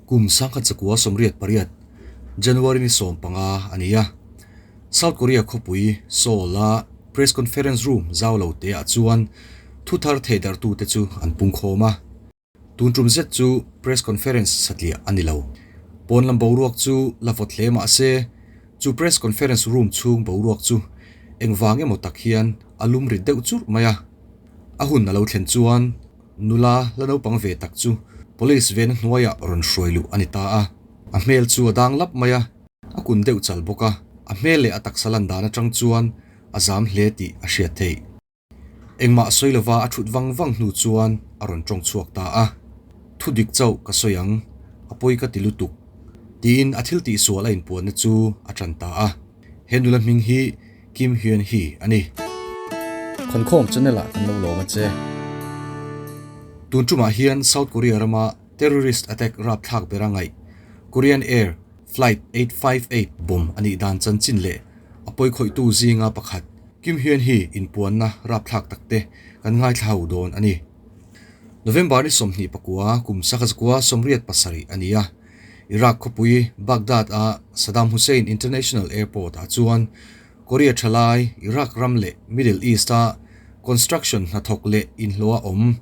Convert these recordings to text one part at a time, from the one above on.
Kum 1988, January ni 15 a ni a. South Korea khawpui Seoul-a press conference room zau lo te ah chuan thu thar theidarhtute chu an pungkhawm a. Tun tum zet chu press conference satliah a ni lo. Pawn lam boruak chu la vawt hle mah se, chu press conference room chhung boruak chu engvang emaw tak hian a lum rit deuh churh mai a. A hun a lo thlen chuan nula la naupang ve tak chu police vena hnuaiah rawn hruai luh a ni ta a. A hmel chu a dang lap mai a, a kun deuh chal bawk a. A hmel leh a taksa lan dan atang chuan a zam hle tih a hriat theih. Engmah sawi lova a thut vang vang hnu chuan a rawn tawng chhuak ta a, Thu dik chauh ka sawi ang, a pawi ka ti lutuk, tiin a thil tihsual a inpuanna chu a tan ta a. He nula hming hi Kim Hyun Hee a ni. Khawnkhawm channel ah kan lo lawm a che. Tun tumah hian South Korea rama terrorist attack rapthlak bera ngaih Korean Air Flight 858 bomb a nih dan chanchin leh a pawikhawihtu zinga pakhat Kim Hyun hi inpuanna rapthlak takte kan ngaithla ho dawn a ni. November ni 24 kum sakazakua 87 a ni a, Iraq khawpui Baghdad-a Saddam Hussein International Airport-ah chuan Korea thalai, Iraq ram leh Middle East-a construction hnathawk leh inhlawha awm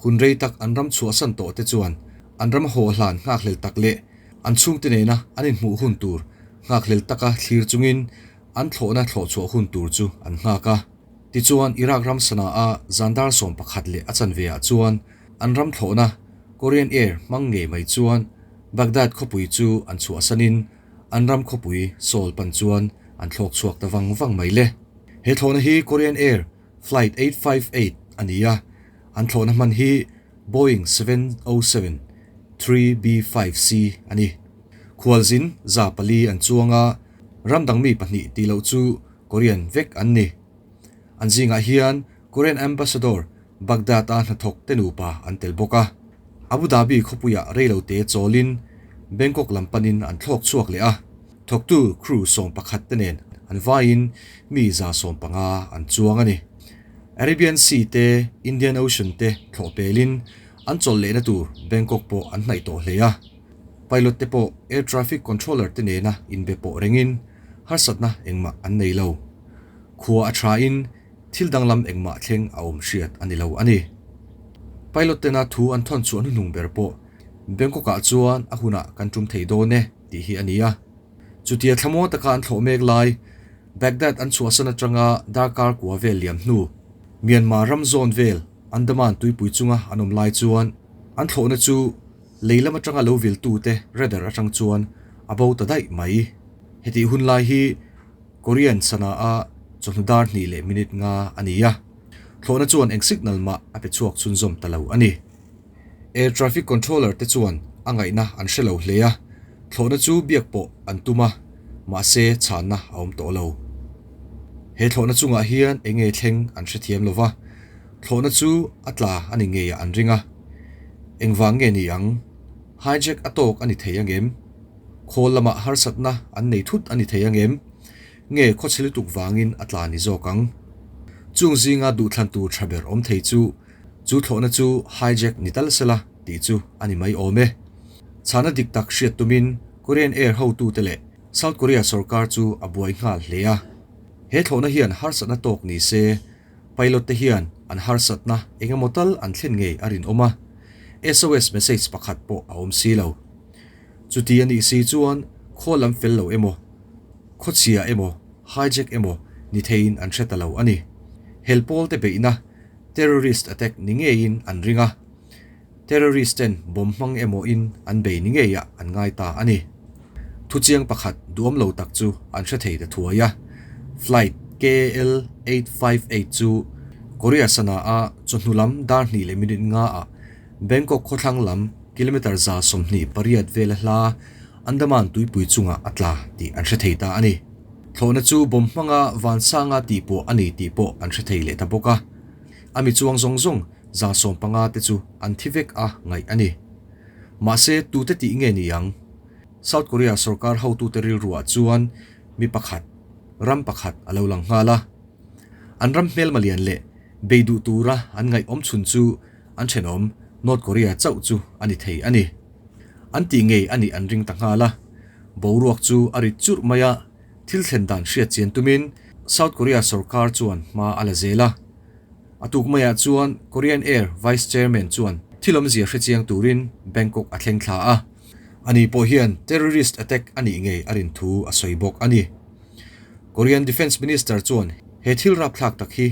hun rei tak an ram chhuahsan tawh te chuan an ram haw hlan nghakhlel tak leh an chhungte nena an inhmuh hun tur nghakhlel taka thlir chungin An thlawhna thlawh chhuah hun tur chu an nghak a. Tichuan, Iraq ram Sanaa zan dar 11 leh a chanve ah chuan an ram thlawhna Korean Air hmang ngei mai chuan Baghdad khawpui chu an chhuahsanin an ram khawpui Seoul pan chuan an thlawk chhuak ta vang vang mai le. He thlawhna hi Korean Air Flight 858 a ni a, an thlawhna hman hi Boeing 707 3B5C a ni. Khualzin 400 an chuang a. Ram dang mi pahnih tih loh chu Korean vek an ni. An zingah hian Korean Ambassador Baghdad-a hnathawk te nupa an tel bawk a. Abu Dhabi khawpuiah reilote chawlin Bangkok lam panin an thlawk chhuak leh a. Thawktu crew 11 te nen an vaiin mi 150 an chuang a ni. Arabian Sea te Indian Ocean te thlawh pelin an chawlh lehna tur Bangkok pawh an hnaih tawh hle a. Pilot te pawh air traffic controller te nena inbe pawh rengin harsatna engmah an nei lo. Khua a thain thil danglam engmah thleng a awm hriat a ni lo a ni. Pilot tena thu an thawn chhuah hnuhnung ber pawh Bangkok ah chuan a hunah kan tum thei dawn e tih hi a ni a. Chutia thlamuang taka an thlawh mek lai Baghdad an chhuahsan atanga darkar kua vel liam hnu Myanmar ram zawn vel Andaman tuipui chunga an awm lai chuan an thlawhna chu Lei lam atanga lo viltute radar atang chuan a bo ta daih mai. Hetih hun lai hi Korean Sanaa chawhnu dar hnih leh minute nga a ni a, thlawhna chuan eng signal mah a pe chhuak chhunzawm ta lo a ni. Air traffic controller te chuan a ngaihna an hre lo hle a, thlawhna chu biak pawh an tum a, mahse chhanna a awm tawh lo. He thlawhna chungah hian eng nge thleng an hrethiam lo va, thlawhna chu a tla a ni ngeiah an ring a. Engvang nge ni ang? Hijack a tawk a ni thei angem? Khawl lamah harsatna an nei thut a ni thei angem? Nge khawchhe lutuk vangin a tla ni zawk ang? Chung zinga duhthlan tur tha ber awm thei chu chu thlawhna chu hijack ni tal sela tih chu a ni mai awm e. Chhana dik tak hriat tumin Korean Air hotute leh South Korea sorkar chu a buai nghal hle a. He thlawhna hian harsatna tawk ni se Pilot te hian an harsatna eng emaw tal an thlen ngei a rinawm a, SOS message pakhat pawh a awm si lo. Chuti a nih si chuan khaw lam fel lo emaw, khawchhia emaw, hijack emaw ni theiin an hre ta lo a ni. Hel pawl te beihna terrorist attack ni ngeiin an ring a. Terrorist ten bomb hmang emaw in an bei ni ngeiah an ngai ta a ni. Thuchiang pakhat duhawm lo tak chu an hre thei ta thuai a, Flight KL 858 chu Korea Sanaa chawhnu lam dar hnih leh minute nga ah Bangkok khawthlang lam kilometre 128 vela hla Andaman tuipui chungah a tla tih an hre thei ta a ni. Thlawhna chu bomb hmanga vansanga tih pawh a ni tih pawh an hre thei leh ta bawk a. A mi chuang zawng zawng 150 te chu an thi vek a ngaih a ni. Mahse, tute tih nge ni ang? South Korea sorkar hotute rilruah chuan mi pakhat, ram pakhat a lo lang nghal a. An ram hmelma lian leh bei duh tura an ngaih awm chhun chu an thenawm North Korea chauh chu a ni thei a ni. An tih ngei a nih an ring ta nghal a. Boruak chu a rit churh mai a, thil thlen dan hriat chian tumin South Korea sorkar chuan hma a la zel a. A tuk maiah chuan Korean Air Vice Chairman chuan thil awmzia hre chiang turin Bangkok a thleng thla a. Ani pawh hian terrorist attack a nih ngei a rin thu a sawi bawk a ni. Korean Defence Minister chuan he thil rapthlak tak hi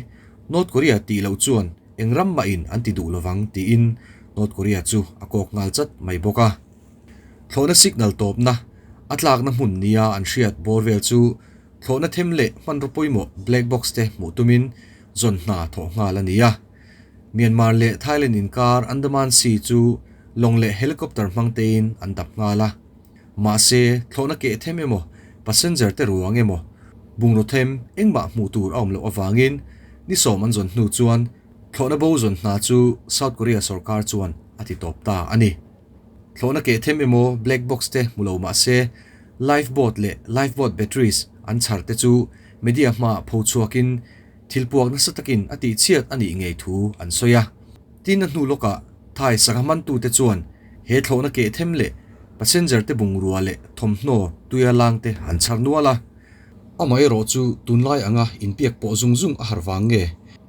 North Korea tih loh chuan eng ram mahin an ti duh lovang tiin North Korea chu a kawk nghal chat mai bawk a. Thlawhna signal tawpna a tlakna hmun nia an hriat bawr vel chu thlawhna them leh hmanraw pawimawh black box te hmuh tumin zawn hna thawh nghal a ni a. Myanmar leh Thailand inkar Andaman Sea chu lawng leh helicopter hmang tein an dap nghal a. Mahse, thlawhna keh them emaw, passenger te ruang emaw, bungraw them engmah hmuh tur a awm loh avangin ni sawm an zawn hnu chuan thlawhna bo zawn hna chu South Korea sorkar chuan a ti tawp ta a ni. Thlawhna keh them emaw black box te hmu lo mah se, life boat leh life boat batteries an chhar te chu media hmaah pho chhuakin thil puak nasa takin a tihchhiat a nih ngei thu an sawi a. Tin a hnu lawkah Thai sangha mantute chuan he thlawhna keh them leh passenger te bungrua leh thawmhnaw tuia lang te an chhar nual a. Amaherawh chu tunlai anga inpiak pawh zung zung a har vang nge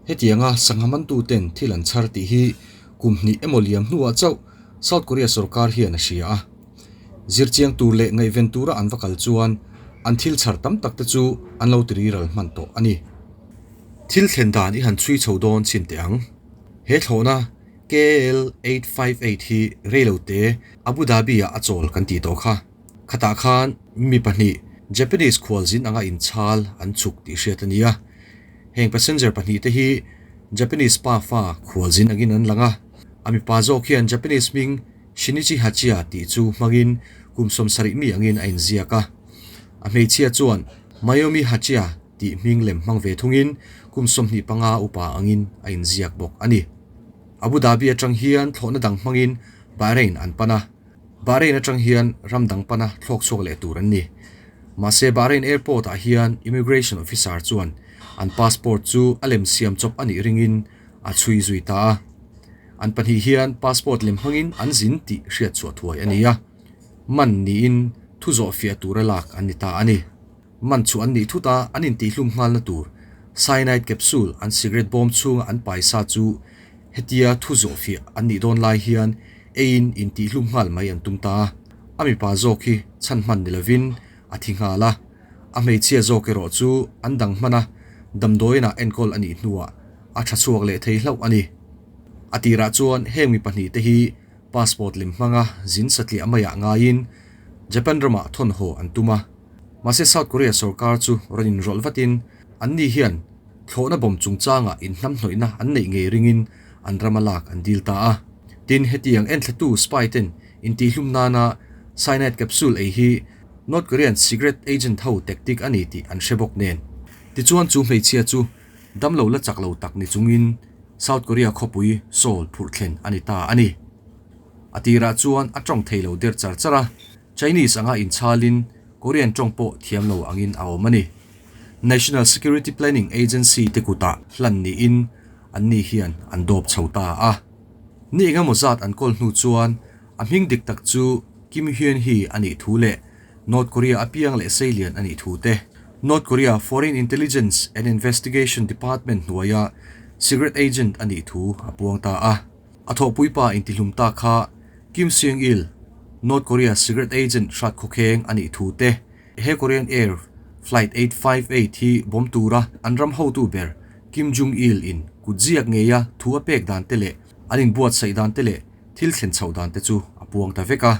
hetianga sangha mantuten thil an chhar tih hi kum hnih emaw liam hnuah chauh South Korea sorkar hian a hria a. Zirchiang tur leh ngaihven tura an va kal chuan an thil chhar tam tak te chu an lo tiriral hman tawh a ni. Thil thlen dan i han chhui chho dawn chhin teh ang. He thlawhna KL 858 hi reilo te Abu Dhabi ah a chawl kan tih tawh kha. Khatah khan mi pahnih Japanese khualzin anga inchhal an chhuk tih hriat a ni a. Heng passenger pahnih te hi Japanese pa fa khualzin angin an lang a. A mipa zawk hian Japanese hming Shinichi Hachiya tih chu hmangin kum 70 mi angin a inziak a. A hmeichhia chuan Mayumi Hachiya tih hming lem hmang ve thungin kum 25 upa angin a inziak bawk a ni. Abu Dhabi atang hian thlawhna dang hmangin Bahrain an pan a, Bahrain atang hian ram dang pana thlawk chhuak leh tur an ni. Mahse Bahrain airport ah hian immigration officer chuan an passport chu a lem siam chawp a nih ringin a chhui zui ta a. An pahnih hian passport lem hmangin an zin tih hriat chhuah thuai a ni a. Man niin thu zawh fiah tura lak an ni ta a ni. Man chu an nih thut a, an intihhlum nghalna tur cyanide capsule an cigarette bawm chhunga an paisa chu hetia thu zawhfiah an nih dawn lai hian eiin intihhlum nghal mai an tum ta a. A mipa zawk hi chhan hman ni lovin a thi nghal a, a hmeichhia zawk erawh chu an dang hman a, damdawiinah enkawl a nih hnuah a tha chhuak leh thei hlauh a ni. A tirah chuan heng mi pahnihte hi passport lem hmanga zin satliah maiah ngaiin Japan ramah thawnhaw an tum a. Mahse South Korea sorkar chu rawn inrawlh vatin anni hian thlawhna bomb chungchangah inhnamhnawihna an neih ngei ringin an rama lak an dil ta a. Tin, hetiang enthlatu spy ten intihhlum nana cyanide capsule ei hi North Korean secret agent ho tactic a ni tih an hre bawk nen. Tichuan chu hmeichhia chu damlo la chak lo tak ni chungin South Korea khawpui Seoul phurh thlen a ni ta a ni. A tirah chuan a tawng thei lo der char char a. Chinese anga inchhalin Korean tawng pawh thiam lo angin a awm a ni. National Security Planning Agency te kutah hlan niin anni hian an dawp chho ta a. Ni engemaw zat an kawl hnu chuan a hming dik tak chu Kim Hyun-hee a nih thu leh North Korea a piang leh seilian a nih thu te, North Korea Foreign Intelligence and Investigation Department hnuaia secret agent a nih thu a puang ta a. A thawhpuipa intihlum ta kha Kim Seung-il, North Korea secret agent hrat khawkheng a nih thu te, he Korean Air Flight 858 hi bawm tura an ram hotu ber Kim Jong-il in kut ziak ngeia thu a pek dan te leh an inbuatsaih dan te leh thil thlen chhoh dan te chu a puang ta vek a.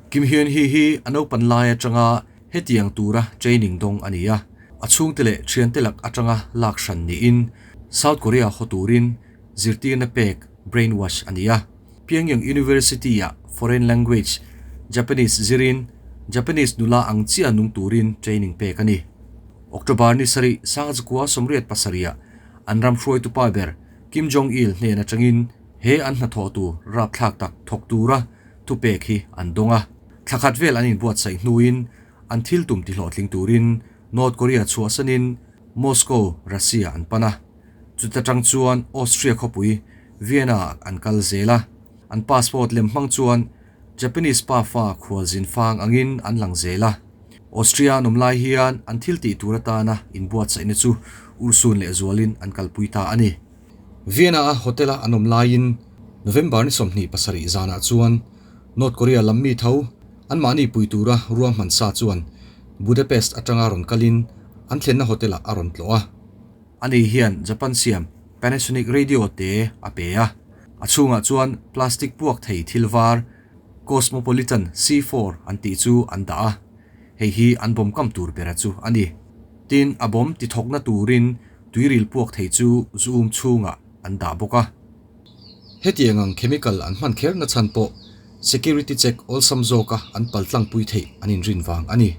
Kim Hyun-hee hi a naupan lai atanga hetiang tura training dawng a ni a, a chhungte leh thiante lak atanga lak hran niin South Korea haw turin zirtirna pek, brainwash, a ni a. Pyongyang University-ah foreign language, Japanese, zirin Japanese nula ang chiah nung turin training pek a ni. October ni sarih Sangzakua 87ah an ram hruaitu pa ber Kim Jong-il hnen atangin he an hnathawh tur rapthlak tak thawk tura thupek hi an dawng a. Thla khat vel an inbuatsaih hnuin an thil tum tihlawhtling turin North Korea chhuahsanin Moscow, Russia an pan a. Chuta tang chuan Austria khawpui Vienna ah an kal zel a, an passport lem hmang chuan Japanese pafa khualzin fang angin an lang zel a. Austria an awm lai hian an thil tih tur atana inbuatsaihna chu urhsun leh zualin an kalpui ta a ni. Vienna-a hotel-a an awm laiin November ni 27 zanah chuan North Korea lam mi tho anmahni pui tura ruahman sa chuan Budapest atanga rawn kalin an thlenna hotel-ah a rawn tlawh a. Ani hian Japan siam Panasonic radio te a pe a, a chhungah chuan plastic puak thei thil var Cosmopolitan C4 an tih chu an dah a, hei hi an bawm kam tur bera chu a ni. Tin, a bawm ti thawkna turin tuiril puak thei chu zu um chhungah an dah bawk a. Hetiang ang chemical an hman kher na chhan pawh security check awlsam zawka an paltlangpui theih an inrin vang a ni.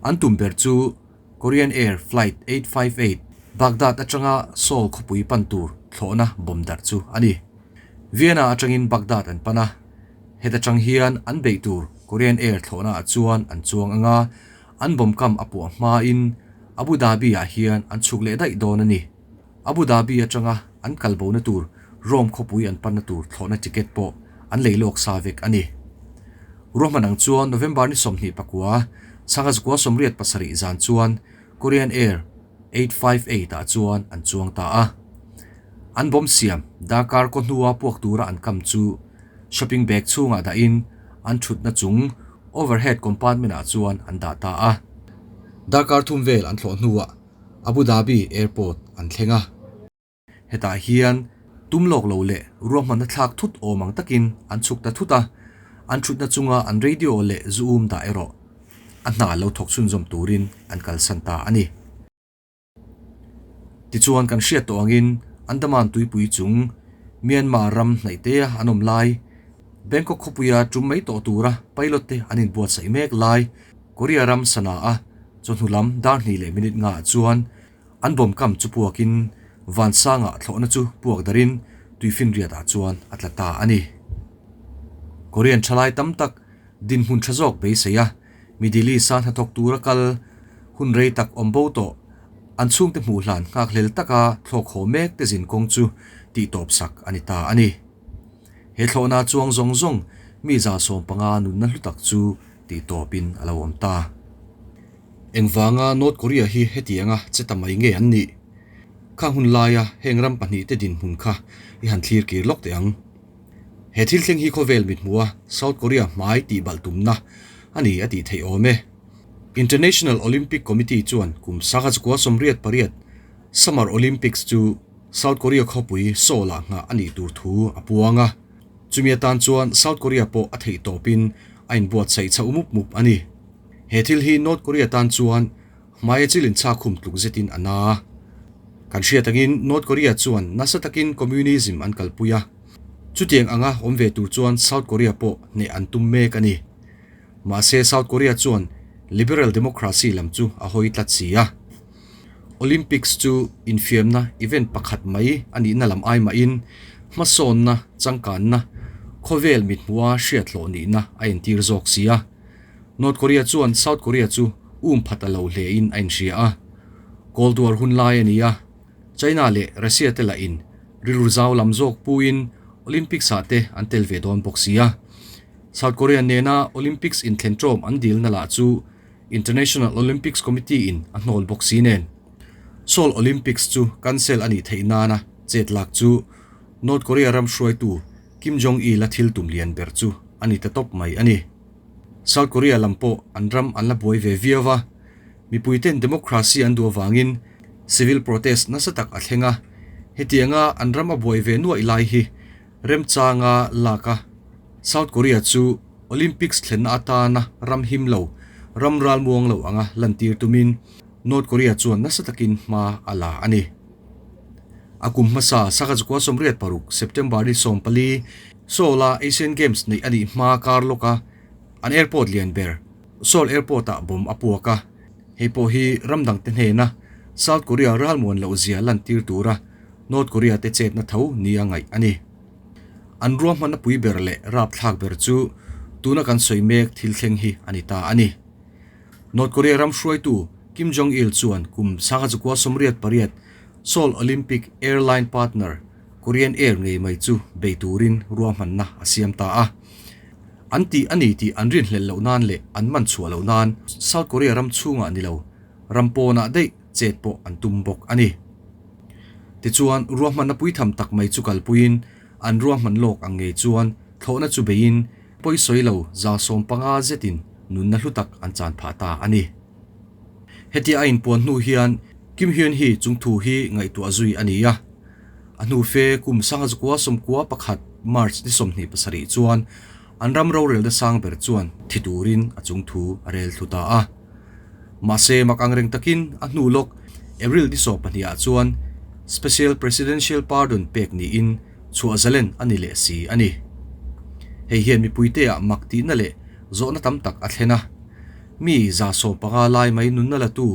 An tum ber chu Korean Air Flight 858 Baghdad atanga Seoul khawpui pan tur thlawhna bawm darh chu a ni. Vienna atangin Baghdad an pan a, heta tang hian an beih tur Korean Air thlawhna ah chuan an chuang anga an bawm kam a puah hmain Abu Dhabi ah hian an chhuk leh daih dawn a ni. Abu Dhabi atanga an kal bona tur Rome khawpui an panna tur thlawhna ticket pawh an lei lawk sa vek a ni. Ruahman ang chuan November ni 29 1987 zan chuan Korean Air 858 ah chuan an chuang ta a. An bawm siam darkar kaw hnua puak tura an kam chu shopping bag chhungah dahin an thutna chung overhead compartment ah chuan an dah ta a. Darkar thum vel an thlawh hnuah Abu Dhabi Airport an thleng a. Hetah hian tum lawk lo leh ruahmanna thlak thut awm ang takin an chhuk ta thut a, an thutna chunga an radio leh zu um dah erawh a hna lo thawk chhunzawm turin an kalsan ta a ni. Tichuan kan hriat tawh angin Andaman tuipui chung Myanmar ram hnaihtea an awm lai, Bangkok khawpuia tum mai tawh tura pilot te an inbuatsaih mek lai, Korea ram Sanaa chawhnu lam dar hnih leh minute ngaah chuan An bawm kam chu puakin Vansanga thlawhna chu puak darin tuifinriatah chuan a tla ta a ni. Korean thalai tam tak dinhmun tha zawk beisei a, Midili sa hnathawk tura kal hun rei tak awm bo tawh an chhungte hmuh hlan nghakhlel taka thlawk haw mek te zin kawng chu tihtawp sak a ni ta a ni. He thlawhna chuang zawng zawng mi 150 nunna hlu tak chu tihtawpin a lo awm ta. Engvanga North Korea hi hetianga che ta mai nge an nih? Kha hun laia heng ram pahnihte dinhmun kha i han thlir kir lawk teh ang. He thil thleng hi khawvel mithmuha South Korea hmai tih balh tumna a ni a tih theih awm e. International Olympic Committee chuan kum 1988 Summer Olympics chu South Korea khawpui Seoul-ah nghah a nih tur thu a puang a. Chumi atan chuan South Korea pawh a theih tawpin a inbuatsaih chhoh mup mup a ni. He thil hi North Korea tan chuan hmaia chilin chak khum tluk zetin a na. Kan hriat angin North Korea chuan nasa takin communism an kalpui a, chutiang anga awm ve tur chuan South Korea pawh hneh an tum mek a ni. Mahse South Korea chuan liberal democracy lam chu a hawi tlat si a. Olympics chu infiamna event pakhat mai a nihna lam ai mahin hmasawnna, changkanna, khawvel mithmuha hriathlawh nihna a entir zawk si a. North Korea chuan South Korea chu um phat a lo hlein a inhria a. Cold War hun lai a ni a, China leh Russia te lahin rilru zau lam zawk puin Olympics ah te an tel ve dawn bawk si a. South Korea nena Olympics inthlen ṭawm an dilna lah chu International Olympics Committee in a hnawl bawk si nen. Seoul Olympics chu cancel a nih theih nana chet lak chu North Korea ram hruaitu Kim Jong-il a thil tum lian ber chu a ni ta tawp mai a ni. South Korea lam pawh an ram an la buai ve viau a, mipuiten democracy an duh avangin civil protest nasa tak a thleng a, hetianga an ram a buai ve nuaih lai hi remchanga lak a, South Korea chu Olympics thlenna atana ram him lo, ram ralmuang lo anga lantir tumin North Korea chuan nasa takin hma a la a ni. A kum hmasa Sangha 86 September ni 14 Seoul-a Asian Games neih a nih hma kar lawka an airport lian ber Seoul Airport-ah bomb a puak a, hei pawh hi ram dangte hnena South Korea ralmuan loh zia lantir tura North Korea te chetna tho nia ngaih a ni. An ruahmanna pui ber leh rapthlak ber chu tuna kan sawi mek thil thleng hi a ni ta a ni. North Korea ram hruaitu Kim Jong-il chuan kum 1988 Seoul Olympic airline partner Korean Air ngei mai chu bei turin ruahmanna a siam ta a. An tih a ni tih an rinhlelh loh nan leh an man chhuah loh nan South Korea ram chhungah ni lo, ram pawnah daih chet pawh an tum bawk a ni. Tichuan, ruahmanna puitham tak mai chu kalpuiin an ruahman lawk ang ngei chuan thlawhna chu beiin pawisawi lo 150 zetin nunna hlu tak an chan phah ta a ni. Hetia a inpuan hnu hian Kim Hyun Hee chung thu hi ngaihtuah zui a ni a. A hnu fe kum 1991 March ni 27 chuan an ram rorelna sang ber chuan thi turin a chung thu a rel thlu ta a. Mahse mak ang reng takin a hnu lawk April ni 12 ah chuan Special Presidential Pardon pek niin chhuah zalen a ni leh si a ni. Hei hian mipuite ah mak tihna leh zawhna tam tak a thlen a. Mi 150 lai mai nunna latu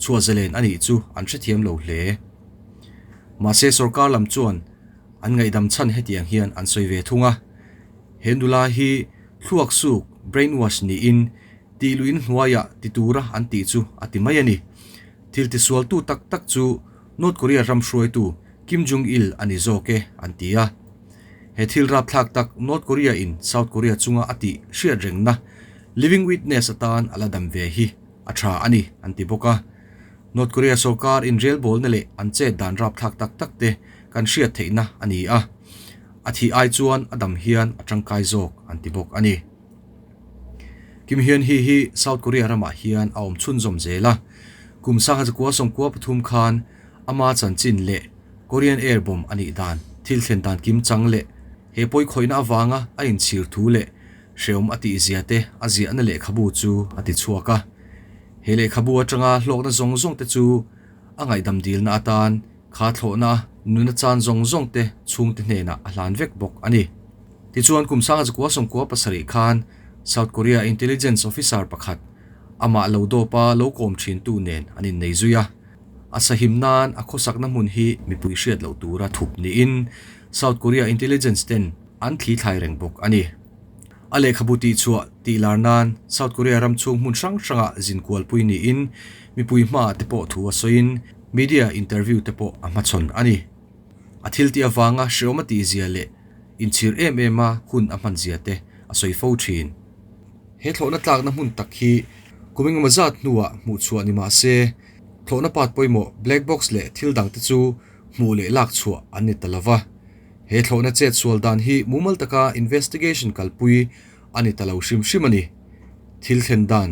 chhuah zalen a nih chu an hrethiam lo hle. Mahse sorkar lam chuan an ngaihdam chhan hetiang hian an sawi ve thung a, He nula hi thluak suk, brainwash, niin tih luin hnuaiah ti tura an tih chu a ti mai a ni. Thil tisualtu tak tak chu North Korea ram hruaitu Kim Jong Il a ni zawk e, an ti a. He thil rapthlak tak North Korea in South Korea chunga a tih hriat rengna Living Witness atan a la dam ve hi a tha a ni, an ti bawk a. North Korea sorkar inrelbawlna leh an chet dan rapthlak tak tak te kan hriat theihna a ni a, a thih ai chuan a dam hian a tangkai zawk, an ti bawk a ni. Kim Hyun Hee hi South Korea ramah hian a awm chhunzawm zel a, kum 1993 khan ama chanchin leh Korean Air bomb a nih dan, thil thlen dan kimchang leh he pawikhawihna avanga a inchhir thu leh Hreawm a tih zia te a ziahna lehkhabu chu a ti chhuak a. He lehkhabu atanga hlawkna zawng zawng te chu a ngaihdam dilna atan kha thlawhna nuna chan zawng zawng te chhungte hnenah a hlan vek bawk a ni. Tichuan kum 1997 khan South Korea Intelligence Officer pakhat amah lo dawpa lo kawm thintu nen an innei zui a. A sahim nan a khawsakna hmun hi mipui hriat loh tura thup niin South Korea Intelligence ten an thli thlai reng bawk a ni. A lehkhabu tihchhuah tih lar nan South Korea ram chhung hmun hrang hrangah zin kualpui niin mipui hmaah te pawh thu a sawiin media interview te pawh a hmachhawn a ni. A thil tih avanga hreawm a tihzia leh inchhir em em a hun a hmanzia te a sawi fo thin. He thlawhna tlakna hmun tak hi kum engemaw zat hnuah hmuhchhuah ni mah se thlawhna part pawimawh black box leh thil dangte chu hmuh leh lak chhuah an ni ta lova. He thlawhna chet sual dan hi mumal taka investigation kalpui a ni ta lo hrim hrim a ni. Thil thlen dan,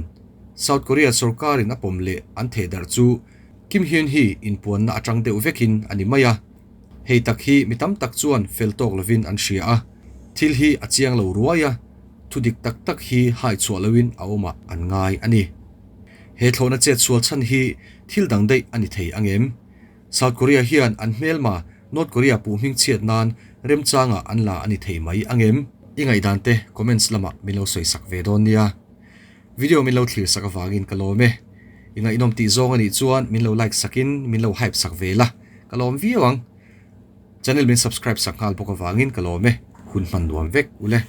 South Korea sorkarin a pawm leh an theh darh chu Kim Hyun Hee inpuanna atang deuh vekin a ni mai a. Hei tak hi mi tam tak chuan fel tawk lovin an hria a, thil hi a chiang lo ruai a, thu dik tak tak hi hai chhuah loin a awmah an ngai a ni. He thlawhna chet sual chhan hi thil dang daih a ni thei ang em? South Korea hian an hmelma North Korea puh hming chhiat nan remchangah an la a ni thei mai ang em? I ngaihdan te comments lamah min lo sawi sak ve dawn nia. Video min lo thlir sak avangin ka lawm e. I ngaihnawm tih zawng a nih chuan min lo like sakin min lo hype sak ve la, ka lawm viau ang. Channel min subscribe sak nghal bawk avangin ka lawm e. Hun hman nuam vek ule.